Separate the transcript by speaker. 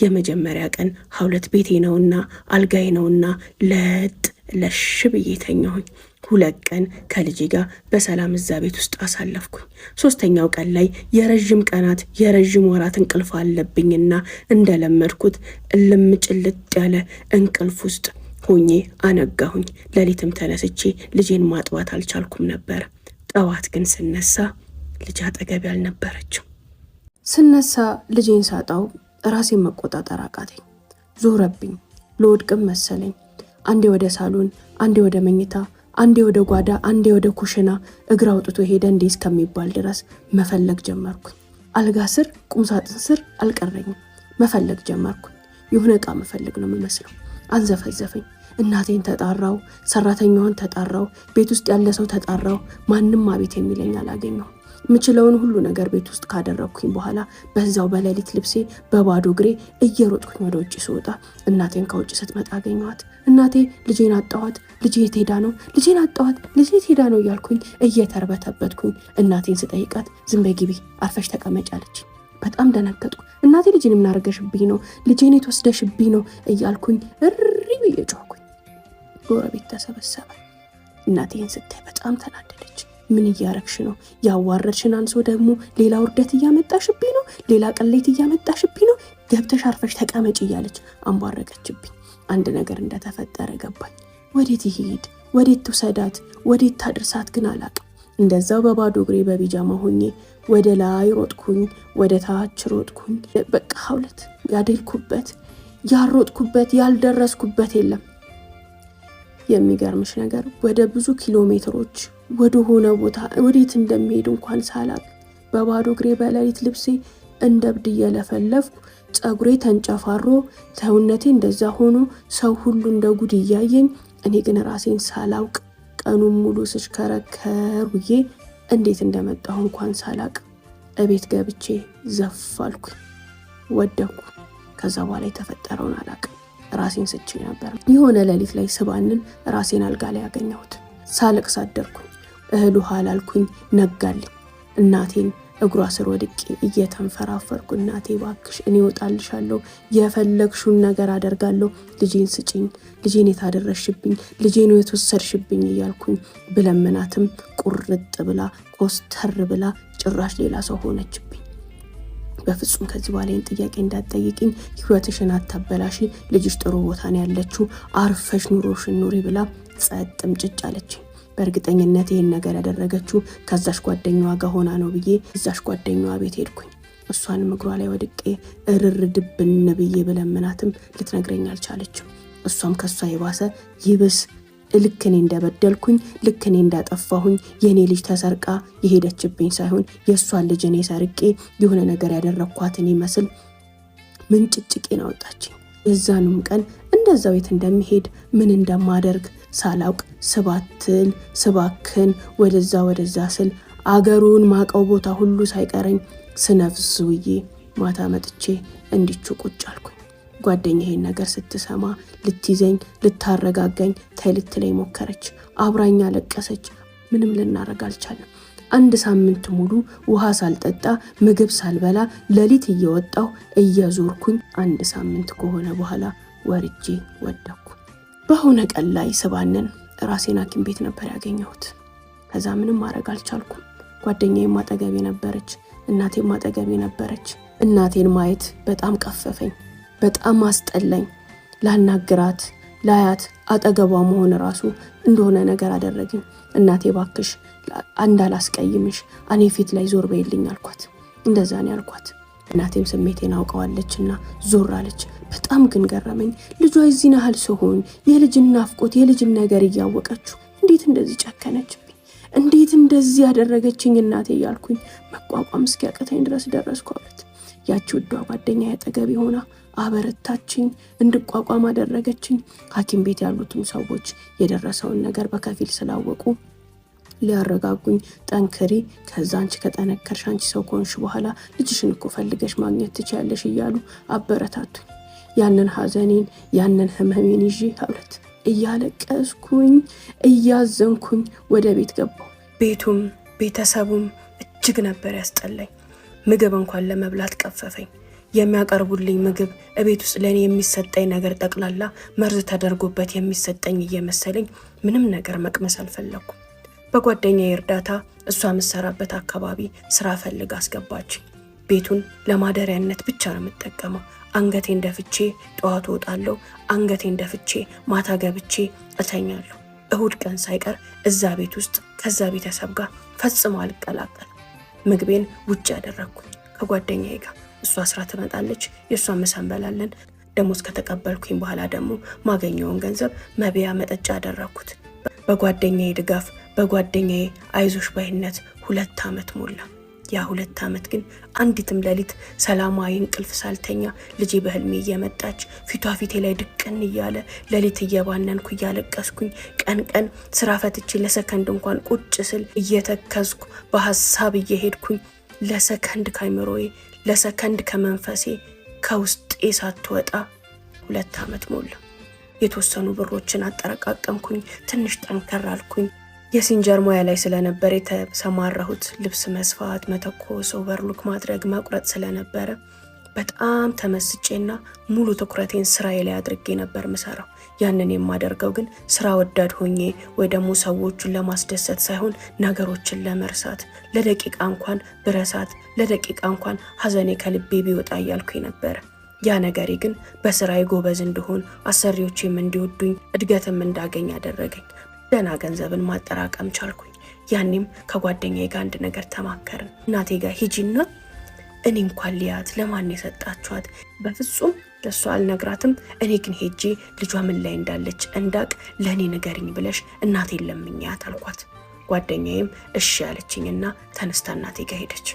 Speaker 1: የመጀመሪያ ቀን ሀውለት ቤቴ ነውና አልጋዬ ነውና ለጥ ለሽ ብዬ ተኛሁኝ። 2 ቀን ከልጄ ጋር በሰላም እዛ ቤት ውስጥ አሳለፍኩኝ። 3ኛው ቀን ላይ የረዥም ቀናት የረዥም ወራት እንቅልፍ አለብኝና እንደለመድኩት እልም ጭልጥ ያለ እንቅልፍ ውስጥ ሆኜ አነጋሁኝ። ሌሊትም ተነስቼ ልጄን ማጥባት አልቻልኩም ነበር። ጠዋት ግን ስነሳ ልጅ አጠገቤ አልነበረችም። ስነሳ ልጄን ሳጣው ራሴን መቆጣጠር አቃተኝ። ዞረብኝ፣ ልወድቅም መሰለኝ። አንዴ ወደ ሳሎን፣ አንዴ ወደ መኝታ፣ አንዴ ወደ ጓዳ፣ አንዴ ወደ ኩሽና እግር አውጥቶ ሄደ እንዴ እስከሚባል ድረስ መፈለግ ጀመርኩኝ። አልጋ ስር፣ ቁምሳጥን ስር አልቀረኝም። መፈለግ ጀመርኩኝ። የሆነ ዕቃ መፈለግ ነው የምመስለው። አንዘፈዘፈኝ። እናቴን ተጣራው፣ ሰራተኛዋን ተጣራው፣ ቤት ውስጥ ያለ ሰው ተጣራው። ማንም አቤት የሚለኝ አላገኘሁም። ምችለውን ሁሉ ነገር ቤት ውስጥ ካደረግኩኝ በኋላ በዛው በሌሊት ልብሴ በባዶ እግሬ እየሮጥኩኝ ወደ ውጭ ስወጣ እናቴን ከውጭ ስትመጣ አገኘኋት። እናቴ ልጄን አጣኋት፣ ልጄ የት ሄዳ ነው? ልጄን አጣኋት፣ ልጄ የት ሄዳ ነው እያልኩኝ እየተርበተበትኩኝ እናቴን ስጠይቃት ዝም በይ ግቢ አርፈሽ ተቀመጪ አለች። በጣም ደነገጥኩ። እናቴ ልጄን ምን አድርገሽብኝ ነው? ልጄን የት ወስደሽብኝ ነው? እያልኩኝ እሪ ብዬ ጮህኩኝ። ጎረቤት ተሰበሰበ። እናቴን ስታይ በጣም ተናደደች። ምን እያረግሽ ነው? ያዋረድሽን አንሶ ደግሞ ሌላ ውርደት እያመጣሽብኝ ነው፣ ሌላ ቅሌት እያመጣሽብኝ ነው፣ ገብተሽ አርፈሽ ተቀመጭ እያለች አንቧረቀችብኝ። አንድ ነገር እንደተፈጠረ ገባኝ። ወዴት ይሄድ? ወዴት ትውሰዳት? ወዴት ታድርሳት ግን አላቅም። እንደዛው በባዶ እግሬ በቢጃማ ሆኜ ወደ ላይ ሮጥኩኝ፣ ወደ ታች ሮጥኩኝ። በቃ ሀውለት ያደልኩበት ያሮጥኩበት ያልደረስኩበት የለም። የሚገርምሽ ነገር ወደ ብዙ ኪሎ ሜትሮች ወደ ሆነ ቦታ ወዴት እንደሚሄድ እንኳን ሳላቅ በባዶ እግሬ በሌሊት ልብሴ እንደ እብድ እየለፈለፍኩ ፀጉሬ ተንጨፋሮ ሰውነቴ እንደዛ ሆኖ ሰው ሁሉ እንደ ጉድ እያየኝ እኔ ግን ራሴን ሳላውቅ ቀኑን ሙሉ ስሽከረከር ውዬ እንዴት እንደመጣሁ እንኳን ሳላቅ እቤት ገብቼ ዘፍ አልኩኝ፣ ወደኩ። ከዛ በኋላ የተፈጠረውን አላቅም። ራሴን ስቼ ነበር። የሆነ ሌሊት ላይ ስባንን ራሴን አልጋ ላይ ያገኘሁት። ሳለቅስ አደርኩኝ። እህል ውሃ አላልኩኝ፣ ነጋልኝ። እናቴን እግሯ ስር ወድቄ እየተንፈራፈርኩ እናቴ እባክሽ እኔ እወጣልሻለሁ፣ የፈለግሽውን ነገር አደርጋለሁ፣ ልጄን ስጭኝ፣ ልጄን የታደረሽብኝ፣ ልጄን የተወሰድሽብኝ እያልኩኝ ብለምናትም ቁርጥ ብላ ኮስተር ብላ ጭራሽ ሌላ ሰው ሆነችብኝ። በፍጹም ከዚህ በኋላ ይህን ጥያቄ እንዳትጠይቅኝ፣ ህይወትሽን አታበላሺ፣ ልጅሽ ጥሩ ቦታ ነው ያለችው፣ አርፈሽ ኑሮሽን ኑሪ ብላ ጸጥም ጭጭ አለችኝ። በእርግጠኝነት ይህን ነገር ያደረገችው ከዛሽ ጓደኛዋ ጋር ሆና ነው ብዬ እዛሽ ጓደኛዋ ቤት ሄድኩኝ። እሷንም እግሯ ላይ ወድቄ እርር ድብን ብዬ ብለምናትም ልትነግረኝ አልቻለችም። እሷም ከሷ የባሰ ይብስ ልክ እኔ እንደበደልኩኝ ልክ እኔ እንዳጠፋሁኝ የእኔ ልጅ ተሰርቃ የሄደችብኝ ሳይሆን የእሷን ልጅ እኔ ሰርቄ የሆነ ነገር ያደረግኳትን ይመስል ምንጭጭቄን አወጣችኝ። የዛኑም ቀን እንደዛው የት እንደሚሄድ ምን እንደማደርግ ሳላውቅ ስባትል ስባክን ወደዛ ወደዛ ስል አገሩን ማቀው ቦታ ሁሉ ሳይቀረኝ ስነፍስ ውዬ ማታ መጥቼ እንዲቹ ቁጭ አልኩኝ። ጓደኛ ይሄን ነገር ስትሰማ ልትይዘኝ ልታረጋጋኝ ተይ ልትለኝ ሞከረች። አብራኝ አለቀሰች። ምንም ልናረግ አልቻለም። 1 ሳምንት ሙሉ ውሃ ሳልጠጣ ምግብ ሳልበላ ሌሊት እየወጣሁ እየዞርኩኝ 1 ሳምንት ከሆነ በኋላ ወርጄ ወደኩ። በሆነ ቀን ላይ ስባንን ራሴን ሐኪም ቤት ነበር ያገኘሁት። ከዛ ምንም ማድረግ አልቻልኩም። ጓደኛዬም አጠገቤ ነበረች፣ እናቴም አጠገቤ ነበረች። እናቴን ማየት በጣም ቀፈፈኝ፣ በጣም አስጠላኝ። ላናግራት ላያት አጠገቧ መሆን ራሱ እንደሆነ ነገር አደረገኝ። እናቴ ባክሽ እንዳላስቀይምሽ እኔ ፊት ላይ ዞር በይልኝ አልኳት። እንደዛ ነው ያልኳት። እናቴም ስሜቴን አውቀዋለችና ዞር አለች። በጣም ግን ገረመኝ። ልጇ የዚህን ያህል ሲሆን የልጅን ናፍቆት የልጅን ነገር እያወቀችው እንዴት እንደዚህ ጨከነችብኝ? እንዴት እንደዚህ ያደረገችኝ እናቴ እያልኩኝ መቋቋም እስኪያቅተኝ ድረስ ደረስኩ አለት። ያቺ ውዷ ጓደኛ አጠገቤ ሆና አበረታችኝ፣ እንድቋቋም አደረገችኝ። ሐኪም ቤት ያሉትም ሰዎች የደረሰውን ነገር በከፊል ስላወቁ ሊያረጋጉኝ ጠንክሪ፣ ከዛ አንቺ ከጠነከርሽ አንቺ ሰው ከሆንሽ በኋላ ልጅሽን እኮ ፈልገሽ ማግኘት ትችያለሽ እያሉ አበረታቱኝ። ያንን ሐዘኔን ያንን ህመሜን ይዤ ህብረት እያለቀስኩኝ እያዘንኩኝ ወደ ቤት ገባሁ። ቤቱም ቤተሰቡም እጅግ ነበር ያስጠላኝ። ምግብ እንኳን ለመብላት ቀፈፈኝ። የሚያቀርቡልኝ ምግብ፣ እቤት ውስጥ ለእኔ የሚሰጠኝ ነገር ጠቅላላ መርዝ ተደርጎበት የሚሰጠኝ እየመሰለኝ ምንም ነገር መቅመስ አልፈለግኩም። በጓደኛዬ እርዳታ እሷ የምትሰራበት አካባቢ ስራ ፈልግ አስገባችኝ። ቤቱን ለማደሪያነት ብቻ ነው የምጠቀመው። አንገቴን ደፍቼ ጠዋት እወጣለሁ፣ አንገቴን ደፍቼ ማታ ገብቼ እተኛለሁ። እሁድ ቀን ሳይቀር እዛ ቤት ውስጥ ከዛ ቤተሰብ ጋር ፈጽሞ አልቀላቀልም። ምግቤን ውጭ ያደረግኩኝ ከጓደኛዬ ጋር። እሷ ስራ ትመጣለች፣ የእሷ ምሳ እንበላለን። ደሞዝ ከተቀበልኩኝ በኋላ ደግሞ ማገኘውን ገንዘብ መብያ መጠጫ አደረግኩት። በጓደኛዬ ድጋፍ፣ በጓደኛዬ አይዞሽ ባይነት 2 ዓመት ሞላ። ያ 2 ዓመት ግን አንዲትም ሌሊት ሰላማዊ እንቅልፍ ሳልተኛ፣ ልጄ በህልሜ እየመጣች ፊቷ ፊቴ ላይ ድቅን እያለ፣ ሌሊት እየባነንኩ እያለቀስኩኝ፣ ቀን ቀን ስራ ፈትቼ ለሰከንድ እንኳን ቁጭ ስል እየተከዝኩ፣ በሀሳብ እየሄድኩኝ፣ ለሰከንድ ካይምሮዬ፣ ለሰከንድ ከመንፈሴ፣ ከውስጤ ሳትወጣ 2 ዓመት ሞላ። የተወሰኑ ብሮችን አጠረቃቀምኩኝ። ትንሽ ጠንከር አልኩኝ። የሲንጀር ሙያ ላይ ስለነበር የተሰማራሁት፣ ልብስ መስፋት፣ መተኮስ፣ overlock ማድረግ፣ መቁረጥ ስለነበረ በጣም ተመስጬና ሙሉ ትኩረቴን ስራዬ ላይ አድርጌ ነበር ምሰራው። ያንን የማደርገው ግን ስራ ወዳድ ሆኜ ወይ ደግሞ ሰዎቹን ለማስደሰት ሳይሆን ነገሮችን ለመርሳት፣ ለደቂቃ እንኳን ብረሳት፣ ለደቂቃ እንኳን ሀዘኔ ከልቤ ቢወጣ እያልኩኝ ነበረ። ያ ነገሬ ግን በስራዬ ጎበዝ እንድሆን፣ አሰሪዎቼም እንዲወዱኝ፣ እድገትም እንዳገኝ አደረገኝ። ደህና ገንዘብን ማጠራቀም ቻልኩኝ። ያኔም ከጓደኛዬ ጋር አንድ ነገር ተማከርን። እናቴ ጋር ሂጂና እኔ እንኳን ሊያት፣ ለማን የሰጣችኋት? በፍጹም ለእሷ አልነግራትም። እኔ ግን ሄጄ ልጇ ምን ላይ እንዳለች እንዳቅ ለእኔ ንገሪኝ ብለሽ እናቴን ለምኛት አልኳት። ጓደኛዬም እሺ ያለችኝና ተነስታ እናቴ ጋር ሄደች።